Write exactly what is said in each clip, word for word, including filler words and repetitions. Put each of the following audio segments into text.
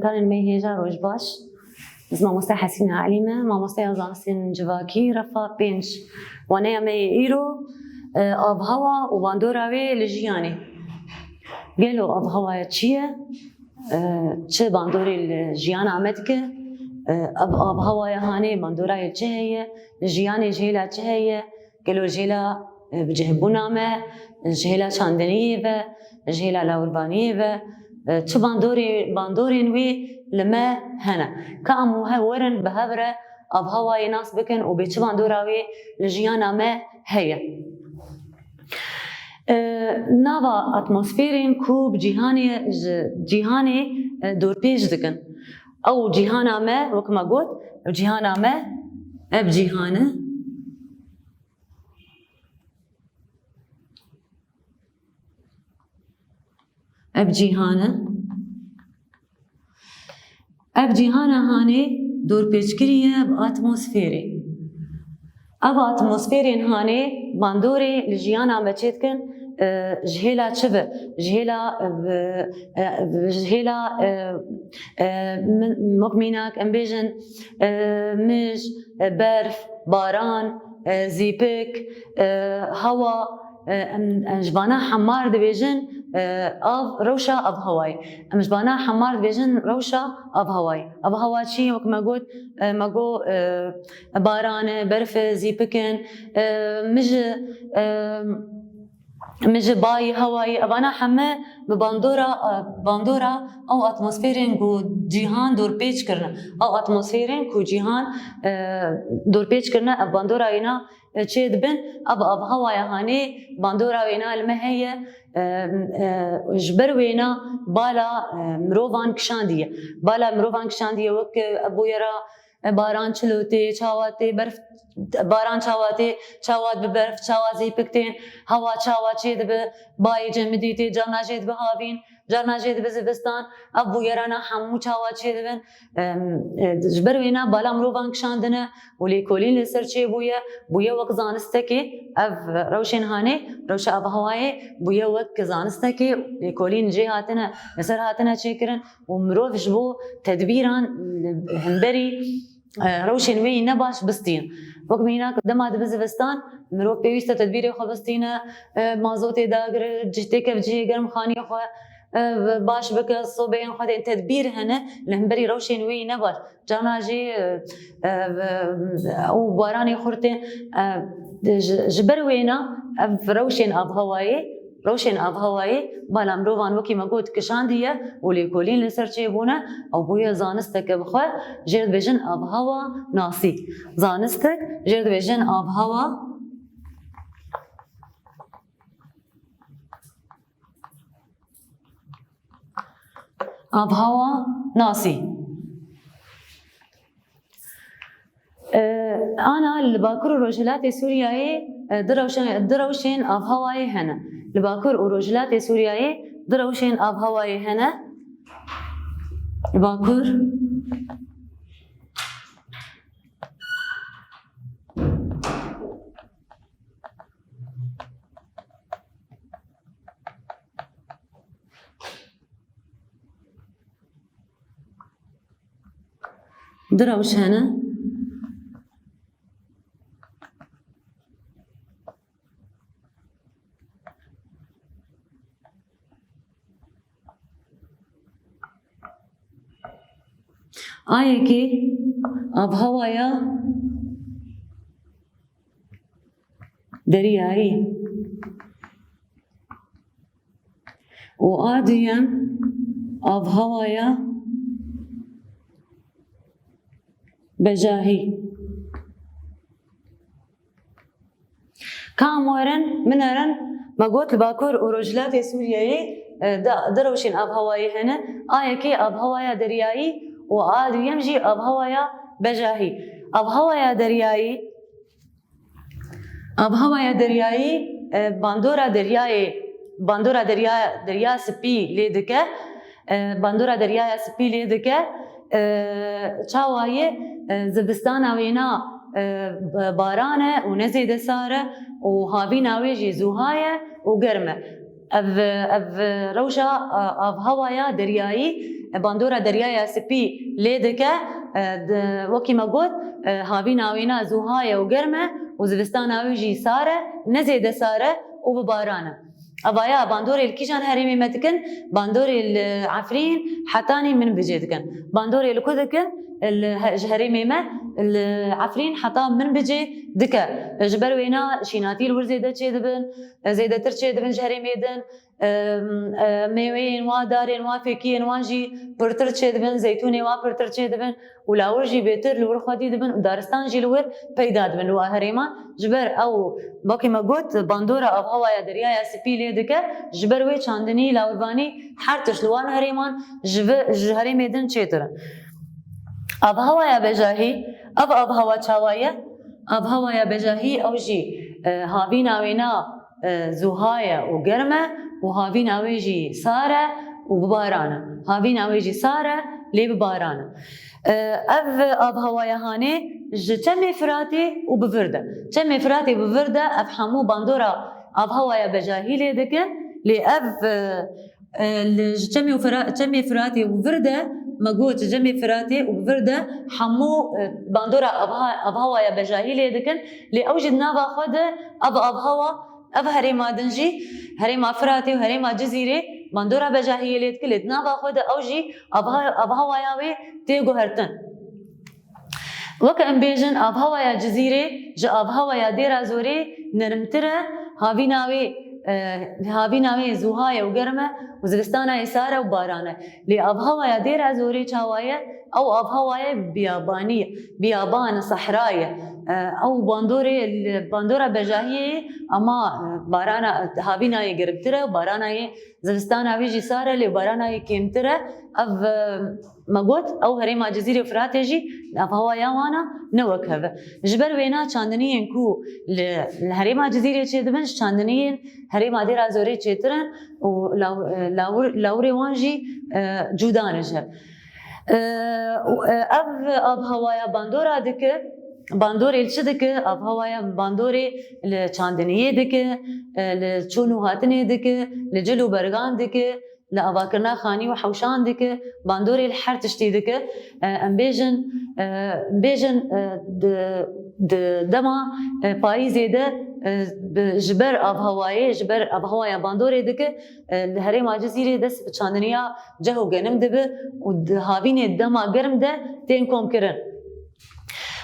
Guhdarên me hêja roj baş. Ez mamoste Hesîne Elî me, mamosteya zanistên civakî, refa pênc. Waneya me yê îro, e, avhewa û bandora wê li jiyanê. Gelo avhewa çi ye? E, çi bandorê li jiyana me dike? E, ev avhewaya hanê bandora wê çi heye? Li jiyanê ji hêla çi heye? Gelo ji hêla, e, bicihbûna me, ji hêla çandiniyê ve, ji hêla lawirvaniyê ve, e, çi bandorê, bandorên wê li me hene? Ka em he werin bi hev re avhewayê nas bikin û bê çi bandora wê li jiyana me heye? E, nava atmosferên ku bi cîhanê, ji cîhanê, e, dorpêç dikin. Ew cîhana me, wek me got, ew cîhana me, ev cîhan e. Ev cîhan e. Ev cîhana hanê dorpêçkirî ye bi atmosferê. Ev atmosferên hanê bandorê li jiyana me çêdikin, e, ji hêla çi ve? Ji hêla, e, e, ji hêla, e, e, min, wek mînak em bêjin, e, mij, e, berf, baran, e, zîpik, e, hewa, e, em, em ji vana hemar dibêjin, e, av, rewşa avhewayê. Em ji vana hemar dibêjin rewşa avhewayê. Avhewa çi ye? Wek me got, e, me got, e, baran e, berf e, zîpik in, e, mij e, e, Min ji bayî, hewayî, evana heme bi bandora, e, bandora ew atmosferên ku cîhan dorpêç kirine. Ew atmosferên ku cîhan, e, dorpêç kirine, ev bandora wêna, e, çê dibin, ev avhewaya hanê bandora wêna li me heye, e, e, ji ber wêna bala, e, mirovan kişandiye. Bala mirovan kişandiye wek, e, bûyera, E, baran çilo tê, çawa tê, berf, baran çawa tê, çawa dibe berf, çawa zîpik tên, hewa çawa çê dibe, bayê cemidî tê, carna jê dibe havîn, carna jê dibe zivistan, ev bûyerana hemû çawa çê dibin. Em, e, ji ber wêna bala mirovan kişandine û lêkolîn li ser çê bûye, bûye wek zanistekê, ev rewşên hanê, rewşa avhewayê bûye wek zanistekê, lêkolîn jê hatine, li ser hatine çêkirin. û mirov ji bo tedbîran li hemberî, e, rewşên wê yî nebaş bistîn. Wek mînak, dema dibe zivistan, mirov pêwîst e tedbîrê xwe bistîne, e, mazotê dagire, cih têke bi cihê germxaniyê xwe, e, baş bike, sobeyên xwe tên tedbîr hene, li hemberî rewşên wê yî nebaş. Carna jî, e, e, û baranê xurt tên, e, ji, ji ber wêna ev rewşên avhewayê, Rewşên avhewayê bala mirovan wekî me got kişandiye û lêkolîn li ser çêbûne, ew bûye zanisteke bi xwe, jê re dibêjin avhewa nasî. Zanistek, jê re dibêjin avhewa, avhewa nasî. E, ana li Bakur û Rojhilatê Sûriyeyê, e, du rewşe-, du rewşên avhewayê hene. Li Bakur û Rojhilatê Sûriyeyê du rewşên avhewayê hene. Li Bakur. Du rewş hene. A yekê avhewaya deryayî. û a duyem avhewaya bejahî. Ka em werin, min erin, me got li Bakur û Rojhilatê Sûriyeyê, e, da, du rewşên avhewayê hene. A yekê avhewaya deryayî û a duyem jî avhewaya bejahî. Avhewaya deryayî, Avhewaya deryayî, e, bandora deryayê, bandora derya, derya spî lê dike, e, bandora deryaya spî lê dike, e, çawa ye, e, zivistana wêna, e, b-, baran e û ne zêde sar e û havîna wê jî zûha ye û germ e. Ev, ev rewşa, a, avhewaya deryayî, bandora Deryaya Spî lê dike, e, di, wekî me got, e, havîna wêna zûha ye û germ e û zivistana wê jî sar e, ne zêde sar e û bi baran e. Evaya bandorê li kîjan herêmê me dikin? Bandorê li Efrîn hetanî Minbicê dikin. Bandorê li ku dikin? Li he-, ji herêmê me li Efrîn heta Minbicê dike. Ji ber wêna şînatî li wir zêde çêdibin, zêdetir çêdibin ji herêmê din. Em, e, mêweyên wan, darên wan, fêkiyên wan jî pirtir çêdibin, zeytûnê wan pirtir çêdibin. Û lawir jî bêtir li wir xwedî dibin û daristan jî li wir peyda dibin li wa herêman. Ji ber ew, wekî me got, bandora avhewaya Deryaya Spî lê dike, ji ber wê çandinî lawirvanî her tişt li wan herêman ji vi-, ji herêmê din çêtir in. Avhewaya bejahî, ev avhewa çawa ye? Avhewaya bejahî ew jî, e, havîna wêna, e, zûha ye û germ e û havîna wê jî sar e û bi baran e. Havîna wê jî sar e, lê bi baran e. E, ev avhewaya hanê ji Çemê Firatê û bi vir de. Çemê Firatê bi vir de ev hemû bandora avhewaya bejahî lê dikin. Lê ev, e, e, li ji Çemê û Fira-, Çemê Firatê û bi vir de, me got ji Çemê Firatê û bi vir de hemû, e, bandora avha-, avhewaya bejahî lê dikin. Lê ew jî di nava xwe de ev avhewa, ev herêma din jî, herêma Firatê û herêma Cizîrê bandora bejahiyê lê dikin. Lê di nava xwe de ew jî avha-, avhewaya wê tê guhertin. Weke em bêjin, avhewaya Cizîrê ji avhewaya Dêra Zorê nermtir e, havîna wê, e, havîna wê zûha ye û germ e û zivistana yê sar e û baran e. Lê avhewaya Dêra Zorê çawa ye? Ew avhewa ye biyabanî, biyaban, sehra ye. E, ew bandorê, bandora bejahiyê ye, ama, e, barana, havîna yê germtir e, barana yê zivistana wê jî sar e, lê barana yê kêmtir e. Ev, e, me got, ew herêma Cizîrê û Firatê jî avhewaya wan a, ne wek hev e. Ji ber wêna çandiniyên ku li, li herêma Cizîrê çêdibin, ji çandiniyên herêma Dêra Zorê çêtir in û law-, e, lawir-, lawirê wan jî, e, cuda ne ji hev. E, û, e, ev avhewaya bandora dike, bandorê li çi dike? Avhewaya bandorê li çandiniyê dike, e, li çûn û hatinê dike, li cil û bergan dike, li avakirina xanî û hewşan dike, bandorê li her tiştî dike. E, em bêjin, e, bêjin, e, di, di dema, e, payîzê de, e, bi, ji ber avhewayê, ji ber avhewaya bandorê dike, e, li herêma Cizîrê dest bi çandiniya ceh û genim dibe û di havînê dema germ de tên komkirin.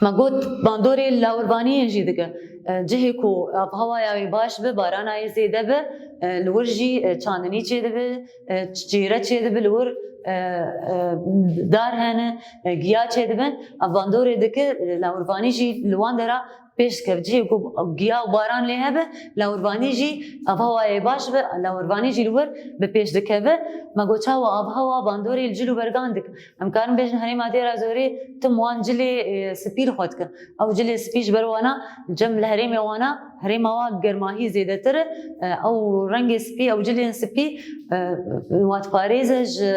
Me got bandorê lawirvaniyên jî dike. E, cihê ku avhewaya wê baş be, barana yê zêde be, e, li wir jî, e, çandinî çêdibe, e, çêre çêdibe li wir, e, e, dar hene, e, giya çêdibin. Ev bandorê dike, e, lawirvanî jî li wan dera pêş dikeve. Cihê ku giya û baran lê hebe, lawirvanî jî, avhewayê baş be, lawirvanî jî li wir bi pêş dikeve. Me got çawa avhewa bandorê li cil û bergan dike. Em karin bêjin herêma Dêra Zorê tim wan cilê, e, spî li xwe dikin. Ew cilê spî ji ber wana cem li herêmê wana, herêma wa germahî zêdetir e. E, ew rengê spî, ew cilên spî, e, wa diparêze ji,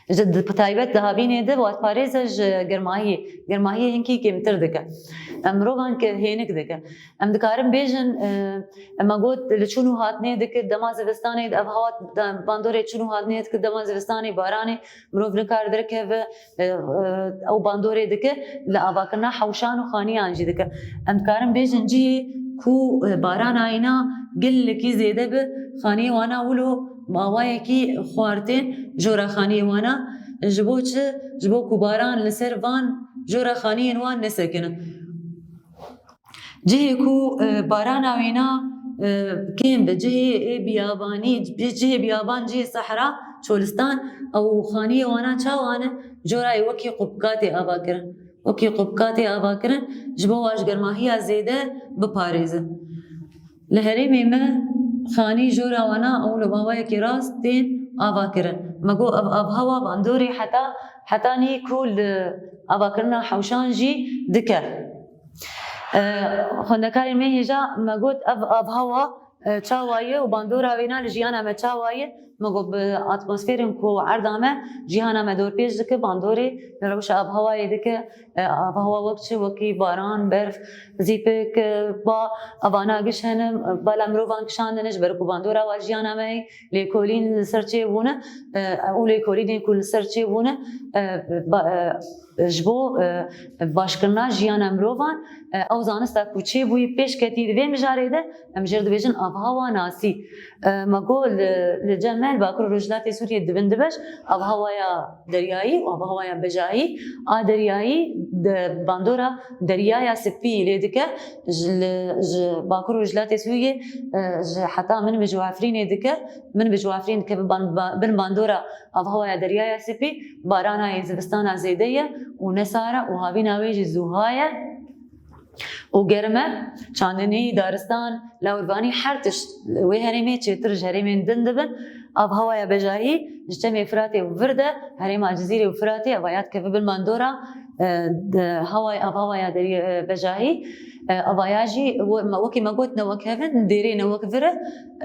ji di, bi taybet di havînê de wa diparêze ji germahiyê. Germahiyê hinkî kêmtir dike. Em mirovan ke hênik dike. Em dikarin bêjin, e, me got li çûn û hatinê dikir, dema zivistanê ev hewa, bandorê çûn û hatinê dikir, dema zivistanê baranê, mirov nikare derkeve, e, e, ew bandorê dike, li avakirina hewşan û xaniyan jî dike. Em dikarin bêjin cihê ku, e, barana îna gelekî zêde be, xaniyê wana wilo mawayekî xwartên jora xaniyê wana. Ji bo çi? Ji bo ku baran li ser van jora xaniyên wan nesekine. Cihê ku, e, barana wêna, e, kêm be, cihê ê biyabanî, cihê biyaban, cihê sehra, çolistan, ew xaniyê wana çawa ne? Corayê wekî qubkatê ava kirin. Wekî qubkatê ava kirin, ji bo wa ji germahiya zêde biparêzin. Li herêmê me xanî jora wana ew li mawayekî rast tên ava kirin. Me got ev avhewa bandorê heta, hetanî ku li avakirina hewşan jî dike. E, xwendekarên me hêja me got ev avhewa, e, çawa ye û bandora wêna li jiyana me çawa ye? Me got bi atmosferên ku erda me, cîhana me dorpêç dike, bandorê li rewşa avhewayê dike, e, avhewa wek çi, wekî baran, berf, zîpik, e, ba, evana giş hene, bala mirovan kişandine, ji ber ku bandora wa jiyana me heye, lêkolîn li ser çêbûne, e, û lêkolînên ku li ser çêbûne, e, ba, e, ji bo, e, başkirina jiyana mirovan, e, ew zanista ku çêbûyî pêş ketî di vê mijarê de, em jê re dibêjin avhewa nasî. E, me got li, li cem me li Bakur û Rojhilatê Sûriyê di bin du beş, avhewaya deryayî û avhewaya bejahî. A deryayî di bandora Deryaya Spî lê dike, ji, li, ji Bakur û Rojhilatê Sûriyê, e, ji heta Minbij û Efrînê dike, Minbij û Efrîn dike bi ban-, ba-, bin bandora avhewaya Deryaya Spî, barana yê zivistana zêde ye û ne sar e û havîna wê jî zûha ye û germ e. Çandinî, daristan, lawirvanî, her tişt wê herêmê çêtir ji herêmên din dibin. Avhewaya bejahî ji çemê Firatê û vir de, herêma Cizîrê û Firatê, eva ya dikeve bin bandora, e, de, heway-, avhewaya derî-, e, bejahî. E, eva ya jî we-, me, wekî me got, ne wek hev in, dêrê ne wek vir e,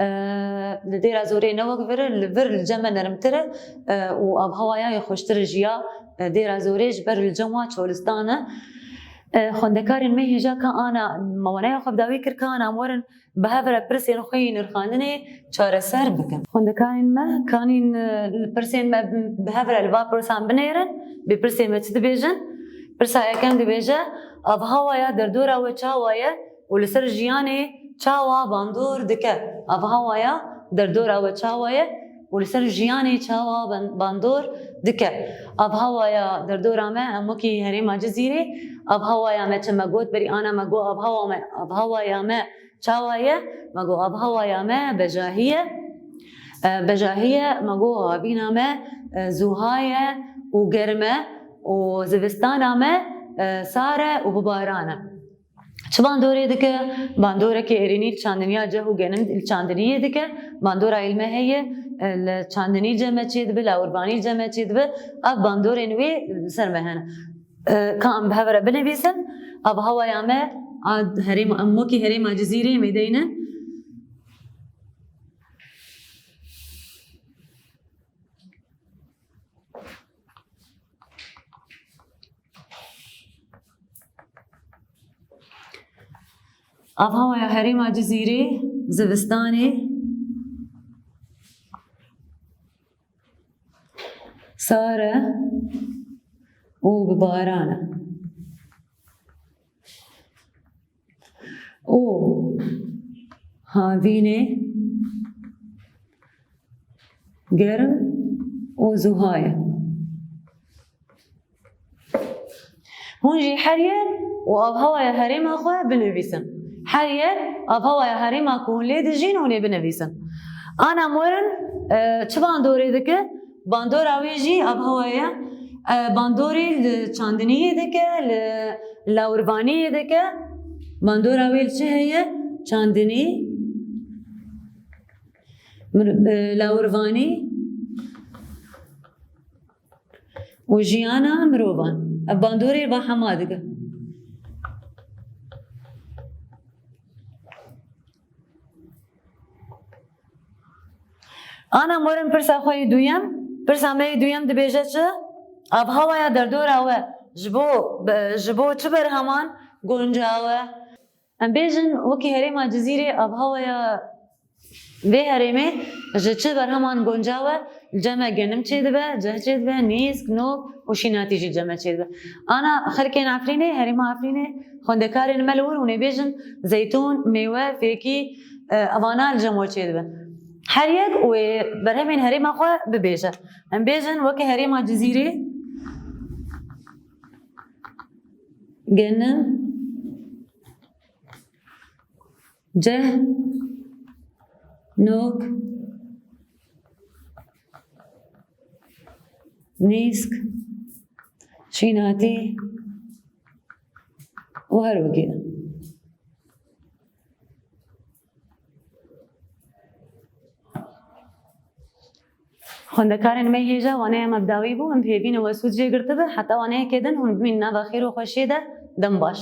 e, li dêra zorê ne wek vir e, li vir li cem me nermtir e, e, û avhewaya yê xweştir e ji ya, e, dêra zorê ji ber li cem wa çolistan e. E, xwendekarên me hêja ka ana me waneya xwe bi dawî kir, ka ana em werin bi hev re pirsên xwe yê nirxandinê çareser bikin. Xwendekarên me kanîn, e, li pirsên me bi hev re li va pirsan binêrin, bê pirsên me çi dibêjin? Pirsa yekem dibêje, avhewaya derdora we çawa ye û li ser jiyanê çawa bandor dike? Avhewaya derdora we çawa ye û li ser jiyanê çawa ban-, bandor dike? Avhewaya derdora me, em wekî herêma Cizîrê, avhewaya me çi me got berî ana me got, avhewa me, avhewaya me çawa ye? Me got, avhewaya me bejahî ye. E, bejahî ye, me got, havîna me, e, zûha ye û germ e û zivistana me, e, sar e û bi baran e. Çi bandorê dike? Bandorekî erênî li çandiniya ceh û genim li çandiniyê dike. Bandora êl me heye, e, li çandinî cem me çêdibe, lawirvanî cem me çêdibe. Ev bandorên wê li ser me hene. E, ka em bi hev re binivîsin, avhewaya me a herêma, em wekî herêma Cizîrê mêdeyne. Avhewaya herêma Cizîrê zivistanê sar e û bi baran e. Û havînê germ û zûha ye. Hûn jî her yek û avhewaya herêma xwe binivîsin. Her yek avhewaya herêma ku hûn lê dijîn, hûn ê binivîsin. Ana em werin, e, çi bandorê dike? Bandora wê jî avhewa ye. E, bandorê li çandiniyê dike, li lawirvaniyê dike. Bandora wê li çi heye? Çandinî, mir-, e, lawirvanî û jiyana mirovan. Ev bandorê va hema dike. Ana em werin pirsa xwe yê duyem. Pirsa me yê duyem dibêje çi? Avhewaya derdora we ji bo, be-, ji bo çi berheman guncaw e? Em bêjin wekî herêma Cizîrê avhewaya vê herêmê ji çi berheman guncaw e? Li cem me genim çêdibe, ceh çêdibe, nîsk, nok û şînatî jî li cem me çêdibe. Ana xelkên Efrînê, herêma Efrînê, xwendekarên me li wir hûn ê bêjin zeytûn, mêwe, fêkî, e, evana li cem we çêdibin. Her yek wê berhemên herêma xwe bibêje. Em bêjin weke herêma Cizîrê, genim, ceh, nok, nîsk, şînatî û her wekî din. Xwendekarên me hêja waneya me bi dawî bû, em bi hêvî ne we sûd jê girtibe, heta waneyekê din hûn bimînin nava xêr û xweşiyê de, dem baş.